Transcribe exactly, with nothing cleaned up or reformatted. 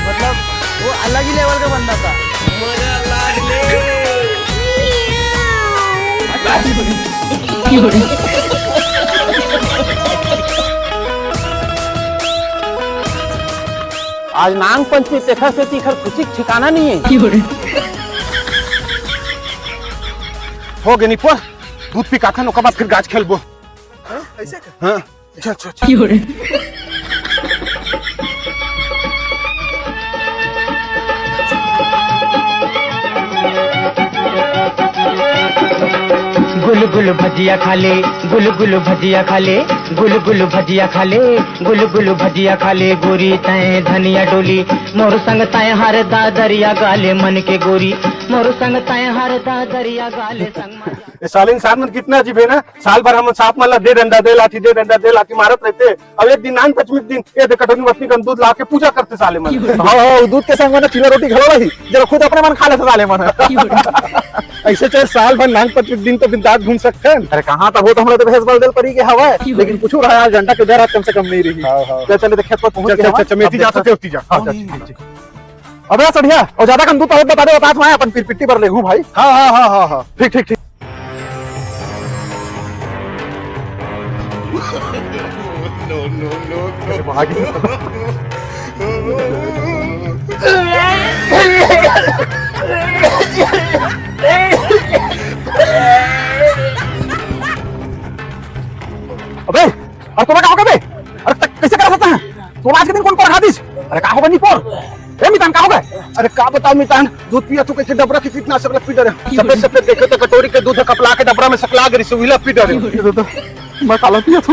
मतलब, वो अलग ही लेवल का बंदा था। आज नांग पंचमी, तेखर सेती एखर खुशी के ठिकाना नहीं है। हो गे निपोर, दूध पी के आथन, ओकर बाद फिर गाज खेलबो। हाँ, ऐसे का? हाँ। अच्छा, अच्छा, अच्छा। गुल गुल भजिया खा ले, गुल गुल भजिया खा ले, गुल गुल भजिया खा ले, गुल गुल भजिया खा ले, गोरी तैं धनिया डोली, मोर संग तैं हर दा दरिया गाले मन के गोरी, मोर संग तैं हर दा दरिया गाले संग मजा। ये साले इंसान मन कितना अजीब है ना, साल भर हम सांप मन ला दे डंडा, दे लाठी, दे डंडा, दे लाठी मारत रहते। अब एक दिन नांग पंचमी के दिन ये दे कटोरी म अतनी कन दूध ला के पूजा करते साले मन। हाँ, हाँ, वो दूध के संग में ना चीला रोटी घलो रही, जरा खुद अपने मन खा लेते साले मन। ऐसे चाहे साल भर नांग पंचमी के दिन तो बिंदास घूम सकते हैं। अरे कहाँ तक हो, तो हमरा तो भैंस बल देल पड़ी के हवा है, लेकिन कुछ रहा यार, डंडा के डर आज कम से कम नहीं रही। हाँ, हाँ। चल, चल, देखे तो पहुँच चल, गए चल, हवा। चल, चल, मैं अब जा देखते सकते हैं। होती जा। हाँ, जा, ठीक, ठीक। अबे सड़िया, और ज्यादा कन दूध तो बता दे, बता, मैं अपन पिरपिट्टी भर ले हूँ भाई। हाँ, हाँ, हाँ, हाँ, हाँ। ठीक, ठीक, ठीक। No, no, no, no। भागी। अबे, अरे तोला का हो गे बे? अरे त-, कैसे कर सकता है? तोला आज के दिन कौन पढ़ा दिस? अरे का हो गे निपोर? ए मितान, का हो गे? अरे का बताओ मितान, दूध पिया तो कैसे डबरा के कीटनाशक ला पी डरे। सफेद सफेद देखे तो कटोरी के दूध कपला के डबरा में सकला गे रिसे, उहिला पी डरे। ये तो, तो मैं काला पिया था।